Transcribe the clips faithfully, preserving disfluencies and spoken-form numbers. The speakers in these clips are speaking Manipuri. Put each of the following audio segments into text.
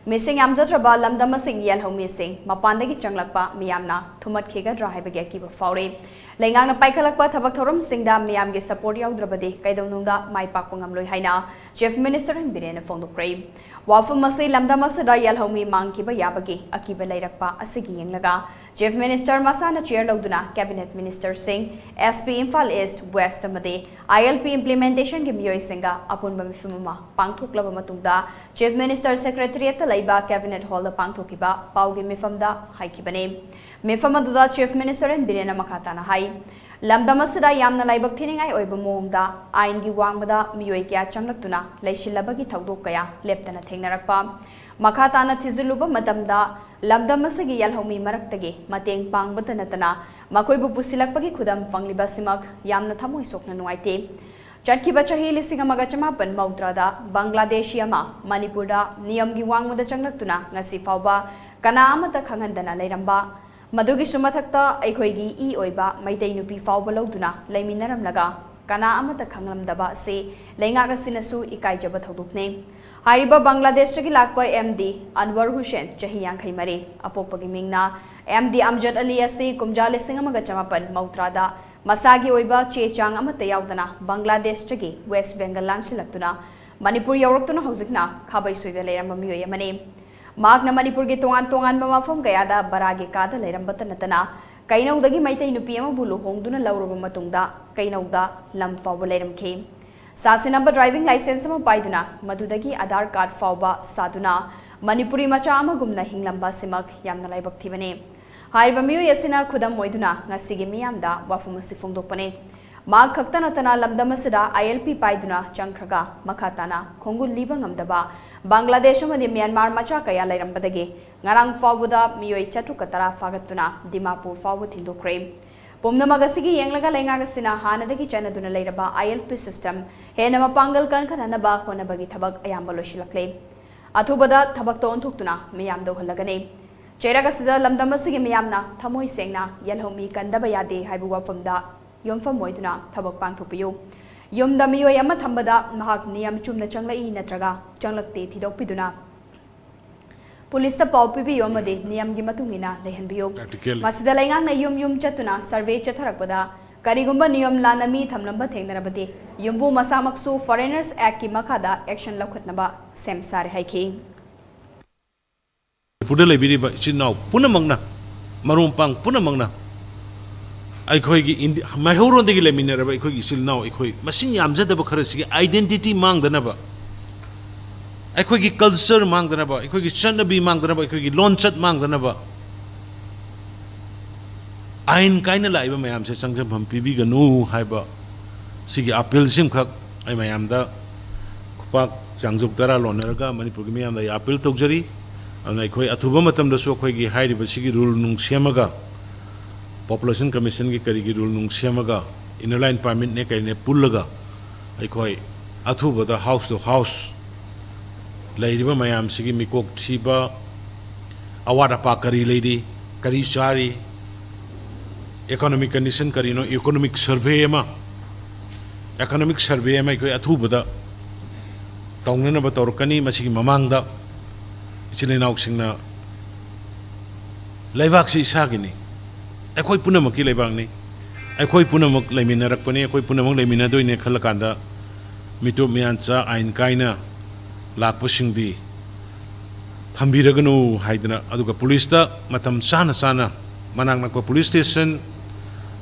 ꯃꯤꯁꯤꯡ ꯌꯥꯝꯖꯗ꯭ꯔꯕ ꯂꯝꯗꯝ ꯑꯁꯤꯒꯤ ꯌꯦꯜꯍꯧꯃꯤꯁꯤꯡ ꯃꯄꯥꯟꯗꯒꯤ ꯆꯪꯂꯛꯄ ꯃꯤꯌꯥꯝꯅ ꯊꯨꯝꯃꯠꯈꯤꯒꯗ꯭ꯔꯥ ꯍꯥꯏꯕꯒꯤ ꯑꯀꯤꯕ ꯐꯥꯎꯔꯤ꯫ ꯂꯩꯉꯥꯛꯅ ꯄꯥꯏꯈꯠꯂꯛꯄ ꯊꯕꯛ ꯊꯧꯔꯝꯁꯤꯡꯗ ꯃꯤꯌꯥꯝꯒꯤ ꯁꯄꯣꯔꯠ ꯌꯥꯎꯗ꯭ꯔꯕꯗꯤ ꯀꯩꯗꯧꯅꯨꯡꯗ ꯃꯥꯏ ꯄꯥꯛꯄ ꯉꯝꯂꯣꯏ ꯍꯥꯏꯅ Chief Minister ꯑꯦꯟ ꯕꯤꯔꯦꯟꯅ ꯐꯣꯡꯗꯣꯛꯈ꯭ꯔꯦ꯫ ꯋꯥꯐꯝ ꯑꯁꯤ ꯂꯝꯗꯝ ꯑꯁꯤꯗ ꯌꯦꯜꯍꯧꯃꯤ ꯃꯥꯡꯈꯤꯕ ꯌꯥꯕꯒꯤ ꯑꯀꯤꯕ ꯂꯩꯔꯛꯄ ꯑꯁꯤꯒꯤ ꯌꯦꯡꯂꯒ Chief Minister ꯃꯁꯥꯅ ꯆꯦꯌꯔ ꯂꯧꯗꯨꯅ Cabinet Ministerꯁꯤꯡ, SP Imphal East, West ꯑꯃꯗꯤ ILP implementationꯒꯤ ꯃꯤꯑꯣꯏꯁꯤꯡꯒ ꯑꯄꯨꯟꯕ ꯃꯤꯐꯝ ꯑꯃ ꯄꯥꯡꯊꯣꯛꯂꯕ ꯃꯇꯨꯡꯗ Chief Minister Secretariatꯇ ꯂꯩꯕ Cabinet Hallꯗ ꯄꯥꯡꯊꯣꯛꯈꯤꯕ ꯄꯥꯎꯒꯤ ꯃꯤꯐꯝꯗ ꯍꯥꯏꯈꯤꯕꯅꯤ꯫ ꯃꯤꯐꯝ ꯑꯗꯨꯗ Chief Minister ꯑꯦꯟ ꯕꯤꯔꯦꯟꯅ ꯃꯈꯥ ꯇꯥꯅ ꯍꯥꯏ, ꯂꯝꯗꯝ ꯑꯁꯤꯗ ꯌꯥꯝꯅ ꯂꯥꯏꯕꯛ ꯊꯤꯅꯤꯡꯉꯥꯏ ꯑꯣꯏꯕ ꯃꯑꯣꯡꯗ ꯑꯥꯏꯟꯒꯤ ꯋꯥꯡꯃꯗ ꯃꯤꯑꯣꯏ ꯀꯌꯥ ꯆꯪꯂꯛꯇꯨꯅ ꯂꯩꯁꯤꯜꯂꯕꯒꯤ ꯊꯧꯗꯣꯛ ꯀꯌꯥ ꯂꯦꯞꯇꯅ ꯊꯦꯡꯅꯔꯛꯄ꯫ ꯃꯈꯥ ꯇꯥꯅ ꯊꯤꯖꯤꯜꯂꯨꯕ ꯃꯇꯝꯗ ꯂꯝꯗꯝ ꯑꯁꯤꯒꯤ ꯌꯦꯜꯍꯧꯃꯤ ꯃꯔꯛꯇꯒꯤ ꯃꯇꯦꯡ ꯄꯥꯡꯕꯇ ꯅꯠꯇꯅ ꯃꯈꯣꯏꯕꯨ ꯄꯨꯁꯤꯜꯂꯛꯄꯒꯤ ꯈꯨꯗꯝ ꯐꯪꯂꯤꯕ ꯑꯁꯤꯃꯛ ꯌꯥꯝꯅ ꯊꯃꯣꯏ ꯁꯣꯛꯅ ꯅꯨꯡꯉꯥꯏꯇꯦ꯫ ꯆꯠꯈꯤꯕ ꯆꯍꯤ ꯂꯤꯁꯤꯡ ꯑꯃꯒ ꯆꯃꯥꯄꯟ ꯃꯧꯗ꯭ꯔꯥꯗ ꯕꯪꯒ꯭ꯂꯥꯗꯦꯁꯤ ꯑꯃ ꯃꯅꯤꯄꯨꯔꯗ ꯅꯤꯌꯝꯒꯤ ꯋꯥꯡꯃꯗ ꯆꯪꯂꯛꯇꯨꯅ ꯉꯁꯤ ꯐꯥꯎꯕ ꯀꯅꯥ ꯑꯃꯠꯇ ꯈꯪꯍꯟꯗꯅ ꯂꯩꯔꯝꯕ, ꯃꯗꯨꯒꯤꯁꯨ ꯃꯊꯛꯇ ꯑꯩꯈꯣꯏꯒꯤ ꯏ ꯑꯣꯏꯕ ꯃꯩꯇꯩ ꯅꯨꯄꯤ ꯐꯥꯎꯕ ꯂꯧꯗꯨꯅ ꯂꯩꯃꯤꯟꯅꯔꯝꯂꯒ ꯀꯅꯥ ꯑꯃꯠꯇ ꯈꯪꯂꯝꯗꯕ ꯑꯁꯤ ꯂꯩꯉꯥꯛ ꯑꯁꯤꯅꯁꯨ ꯏꯀꯥꯏꯖꯕ ꯊꯧꯗꯣꯛꯅꯤ꯫ ꯍꯥꯏꯔꯤꯕ ꯕꯪꯒ꯭ꯂꯥꯗꯦꯁꯇꯒꯤ ꯂꯥꯛꯄ ꯑꯦꯝ ꯗꯤ ꯑꯟꯋꯔ ꯍꯨꯁꯦꯟ, ꯆꯍꯤ ꯌꯥꯡꯈꯩ ꯃꯔꯤ, ꯑꯄꯣꯛꯄꯒꯤ ꯃꯤꯡꯅ ꯑꯦꯝ ꯗꯤ ꯑꯝꯖꯗ ꯑꯂꯤ ꯑꯁꯤ ꯀꯨꯝꯖꯥ ꯂꯤꯁꯤꯡ ꯑꯃꯒ ꯆꯃꯥꯄꯟ ꯃꯧꯗ꯭ꯔꯥꯗ ꯃꯁꯥꯒꯤ ꯑꯣꯏꯕ ꯆꯦ ꯆꯥꯡ ꯑꯃꯠꯇ ꯌꯥꯎꯗꯅ ꯕꯪꯒ꯭ꯂꯥꯗꯦꯁꯇꯒꯤ ꯋꯦꯁ ꯕꯦꯡꯒꯜ ꯂꯥꯟꯁꯤꯜꯂꯛꯇꯨꯅ ꯃꯅꯤꯄꯨꯔ ꯌꯧꯔꯛꯇꯨꯅ ꯍꯧꯖꯤꯛꯅ ꯈꯥꯕꯩ ꯁꯣꯏꯗ ꯂꯩꯔꯝꯕ ꯃꯤꯑꯣꯏ ꯑꯃꯅꯤ꯫ ꯃꯍꯥꯛꯅ ꯃꯅꯤꯄꯨꯔꯒꯤ ꯇꯣꯉꯥꯟ ꯇꯣꯉꯥꯟꯕ ꯃꯐꯝ ꯀꯌꯥꯗ ꯕꯔꯥꯒꯤ ꯀꯥꯗ ꯂꯩꯔꯝꯕꯇ ꯅꯠꯇꯅ ꯀꯩꯅꯧꯗꯒꯤ ꯃꯩꯇꯩ ꯅꯨꯄꯤ ꯑꯃꯕꯨ ꯂꯨꯍꯣꯡꯗꯨꯅ ꯂꯧꯔꯕ ꯃꯇꯨꯡꯗ ꯀꯩꯅꯧꯗ ꯂꯝ ꯐꯥꯎꯕ ꯂꯩꯔꯝꯈꯤ꯫ ꯁꯥꯁꯤꯟꯅꯕ driving licence ꯑꯃ ꯄꯥꯏꯗꯨꯅ ꯃꯗꯨꯗꯒꯤ ꯑꯙꯥꯔ ꯀꯥꯔꯗ ꯐꯥꯎꯕ ꯁꯥꯗꯨꯅ ꯃꯅꯤꯄꯨꯔꯤ ꯃꯆꯥ ꯑꯃꯒꯨꯝꯅ ꯍꯤꯡꯂꯝꯕ ꯑꯁꯤꯃꯛ ꯌꯥꯝꯅ ꯂꯥꯏꯕꯛ ꯊꯤꯕꯅꯤ꯫ ꯍꯥꯏꯔꯤꯕ ꯃꯤꯑꯣꯏ ꯑꯁꯤꯅ ꯈꯨꯗꯝ ꯑꯣꯏꯗꯨꯅ ꯉꯁꯤꯒꯤ ꯃꯤꯌꯥꯝꯗ ꯋꯥꯐꯝ ꯑꯁꯤ ꯐꯣꯡꯗꯣꯛꯄꯅꯤ꯫ ꯃꯍꯥꯛ ꯈꯛꯇ ꯅꯠꯇꯅ ꯂꯝꯗꯝ ꯑꯁꯤꯗ ILP ꯄꯥꯏꯗꯨꯅ ꯆꯪꯈ꯭ꯔꯒ ꯃꯈꯥ ꯇꯥꯅ ꯈꯣꯡꯒꯨꯜ ꯂꯤꯕ ꯉꯝꯗꯕ ꯕꯪꯒ꯭ꯂꯥꯗꯦꯁ ꯑꯃꯗꯤ ꯃ꯭ꯌꯥꯟꯃꯥꯔ ꯃꯆꯥ ꯀꯌꯥ ꯂꯩꯔꯝꯕꯗꯒꯤ ꯉꯔꯥꯡ ꯐꯥꯎꯕꯗ ꯃꯤꯑꯣꯏ ꯆꯥꯇ꯭ꯔꯨꯛꯀ ꯇꯔꯥ ꯐꯥꯒꯠꯇꯨꯅ ꯗꯤꯃꯥꯄꯨꯔ ꯐꯥꯎꯕ ꯊꯤꯟꯗꯣꯛꯈ꯭ꯔꯦ꯫ ꯄꯨꯝꯅꯃꯛ ꯑꯁꯤꯒꯤ ꯌꯦꯡꯂꯒ ꯂꯩꯉꯥꯛ ꯑꯁꯤꯅ ꯍꯥꯟꯅꯗꯒꯤ ꯆꯠꯅꯗꯨꯅ ꯂꯩꯔꯕ ILP system ꯍꯦꯟꯅ ꯃꯄꯥꯡꯒꯜ ꯀꯟꯈꯠꯅꯅꯕ ꯍꯣꯠꯅꯕꯒꯤ ꯊꯕꯛ ꯑꯌꯥꯝꯕ ꯂꯣꯏꯁꯤꯜꯂꯛꯂꯦ꯫ ꯑꯊꯨꯕꯗ ꯊꯕꯛꯇ ꯑꯣꯟꯊꯣꯛꯇꯨꯅ ꯃꯤꯌꯥꯝꯗ ꯎꯍꯜꯂꯒꯅꯤ꯫ ꯆꯩꯔꯛ ꯑꯁꯤꯗ ꯂꯝꯗꯝ ꯑꯁꯤꯒꯤ ꯃꯤꯌꯥꯝꯅ ꯊꯃꯣꯏ ꯁꯦꯡꯅ ꯌꯦꯜꯍꯧꯃꯤ ꯀꯟꯗꯕ ꯌꯥꯗꯦ ꯍꯥꯏꯕ ꯋꯥꯐꯝꯗ ꯌꯨꯝꯐꯝ ꯑꯣꯏꯗꯨꯅ ꯊꯕꯛ ꯄꯥꯡꯊꯣꯛꯄꯤꯌꯨ꯫ ꯌꯨꯝꯗ ꯃꯤꯑꯣꯏ ꯑꯃ ꯊꯝꯕꯗ ꯃꯍꯥꯛ ꯅꯤꯌꯝ ꯆꯨꯝꯅ ꯆꯪꯂꯛꯏ ꯅꯠꯇ꯭ꯔꯒ ꯆꯪꯂꯛꯇꯦ ꯊꯤꯗꯣꯛꯄꯤꯗꯨꯅ ꯄꯨꯂꯤꯁꯇ ꯄꯥꯎ ꯄꯤꯕꯤꯌꯨ ꯑꯃꯗꯤ ꯅꯤꯌꯝꯒꯤ ꯃꯇꯨꯡ ꯏꯟꯅ ꯂꯩꯍꯟꯕꯤꯌꯨ꯫ ꯃꯁꯤꯗ ꯂꯩꯉꯥꯛꯅ ꯌꯨꯝ ꯌꯨꯝ ꯆꯠꯇꯨꯅ ꯁꯔꯚꯦ ꯆꯠꯊꯔꯛꯄꯗ ꯀꯔꯤꯒꯨꯝꯕ ꯅꯤꯌꯝ ꯂꯥꯟꯅ ꯃꯤ ꯊꯝꯂꯝꯕ ꯊꯦꯡꯅꯔꯕꯗꯤ ꯌꯨꯝꯕꯨ ꯃꯁꯥꯃꯛꯁꯨ Foreigners Actꯀꯤ ꯃꯈꯥꯗ action ꯂꯧꯈꯠꯅꯕ ꯁꯦꯝ ꯁꯥꯔꯦ ꯍꯥꯏꯈꯤ꯫ ꯃꯅꯤꯄꯨꯔꯗ ꯂꯩꯕꯤꯔꯤꯕ ꯏꯆꯤꯜ ꯏꯅꯥꯎ ꯄꯨꯝꯅꯃꯛꯅ, ꯃꯔꯨꯞ ꯃꯄꯥꯡ ꯄꯨꯝꯅꯃꯛꯅ ꯑꯩꯈꯣꯏꯒꯤ ꯏꯟꯗꯤ-, ꯃꯩꯍꯧꯔꯣꯟꯗꯒꯤ ꯂꯩꯃꯤꯟꯅꯔꯕ ꯑꯩꯈꯣꯏꯒꯤ ꯏꯆꯤꯜ ꯏꯅꯥꯎ, ꯑꯩꯈꯣꯏ ꯃꯁꯤꯡ ꯌꯥꯝꯖꯗꯕ ꯈꯔꯁꯤꯒꯤ identity ꯃꯥꯡꯗꯅꯕ, ꯑꯩꯈꯣꯏꯒꯤ culture ꯃꯥꯡꯗꯅꯕ, ꯑꯩꯈꯣꯏꯒꯤ ꯆꯠꯅꯕꯤ ꯃꯥꯡꯗꯅꯕ, ꯑꯩꯈꯣꯏꯒꯤ ꯂꯣꯟꯆꯠ ꯃꯥꯡꯗꯅꯕ ꯑꯥꯏꯟ ꯀꯥꯏꯅ ꯂꯥꯛꯏꯕ ꯃꯌꯥꯝꯁꯦ ꯆꯪꯖꯐꯝ ꯄꯤꯕꯤꯒꯅꯨ ꯍꯥꯏꯕ ꯁꯤꯒꯤ appealꯁꯤꯃꯈꯛ ꯑꯩ ꯃꯌꯥꯝꯗ ꯈꯨꯄꯥꯛ ꯆꯥꯡꯖꯨꯞ ꯇꯔꯥ ꯂꯣꯟꯅꯔꯒ ꯃꯅꯤꯄꯨꯔꯒꯤ ꯃꯤꯌꯥꯝꯗ ꯑꯩ appeal ꯇꯧꯖꯔꯤ꯫ ꯑꯗꯨꯅ ꯑꯩꯈꯣꯏ ꯑꯊꯨꯕ ꯃꯇꯝꯗꯁꯨ ꯑꯩꯈꯣꯏꯒꯤ ꯍꯥꯏꯔꯤꯕ ꯁꯤꯒꯤ rule ꯅꯨꯡ ꯁꯦꯝꯃꯒ, Population Commissionꯒꯤ ꯀꯔꯤꯒꯤ rule ꯅꯨꯡ ꯁꯦꯝꯃꯒ, Inner Line Permitꯅꯦ ꯀꯔꯤꯅꯦ ꯄꯨꯜꯂꯒ ꯑꯩꯈꯣꯏ ꯑꯊꯨꯕꯗ house to house ꯂꯩꯔꯤꯕ ꯃꯌꯥꯝꯁꯤꯒꯤ ꯃꯤꯀꯣꯛ ꯊꯤꯕ, ꯑꯋꯥꯠ ꯑꯄꯥ ꯀꯔꯤ ꯂꯩꯔꯤ, ꯀꯔꯤ ꯆꯥꯔꯤ, economic condition ꯀꯔꯤꯅꯣ, economic survey ꯑꯃ, economic survey ꯑꯃ ꯑꯩꯈꯣꯏ ꯑꯊꯨꯕꯗ ꯇꯧꯅꯅꯕ ꯇꯧꯔꯛꯀꯅꯤ꯫ ꯃꯁꯤꯒꯤ ꯃꯃꯥꯡꯗ ꯏꯆꯤꯜ ꯏꯅꯥꯎꯁꯤꯡꯅ, ꯂꯩꯕꯥꯛꯁꯤ ꯏꯁꯥꯒꯤꯅꯤ, ꯑꯩꯈꯣꯏ ꯄꯨꯝꯅꯃꯛꯀꯤ ꯂꯩꯕꯥꯛꯅꯤ, ꯑꯩꯈꯣꯏ ꯄꯨꯝꯅꯃꯛ ꯂꯩꯃꯤꯟꯅꯔꯛꯄꯅꯤ, ꯑꯩꯈꯣꯏ ꯄꯨꯝꯅꯃꯛ ꯂꯩꯃꯤꯟꯅꯗꯣꯏꯅꯦ ꯈꯜꯂꯀꯥꯟꯗ ꯃꯤꯇꯣꯞ ꯃꯤꯌꯥꯟꯆꯥ ꯑꯥꯏꯟ ꯀꯥꯏꯅ ꯂꯥꯛꯄꯁꯤꯡꯗꯤ ꯊꯝꯕꯤꯔꯒꯅꯨ ꯍꯥꯏꯗꯅ, ꯑꯗꯨꯒ ꯄꯨꯂꯤꯁꯇ ꯃꯇꯝ ꯆꯥꯅ ꯆꯥꯅ ꯃꯅꯥꯛ ꯅꯛꯄ police station,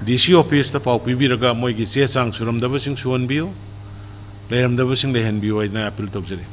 DC officeꯇ ꯄꯥꯎ ꯄꯤꯕꯤꯔꯒ ꯃꯣꯏꯒꯤ ꯆꯦ ꯆꯥꯡ ꯁꯨꯔꯝꯗꯕꯁꯤꯡ ꯁꯨꯍꯟꯕꯤꯌꯨ, ꯂꯩꯔꯝꯗꯕꯁꯤꯡ ꯂꯩꯍꯟꯕꯤꯌꯨ ꯍꯥꯏꯗꯅ appeal ꯇꯧꯖꯔꯤ꯫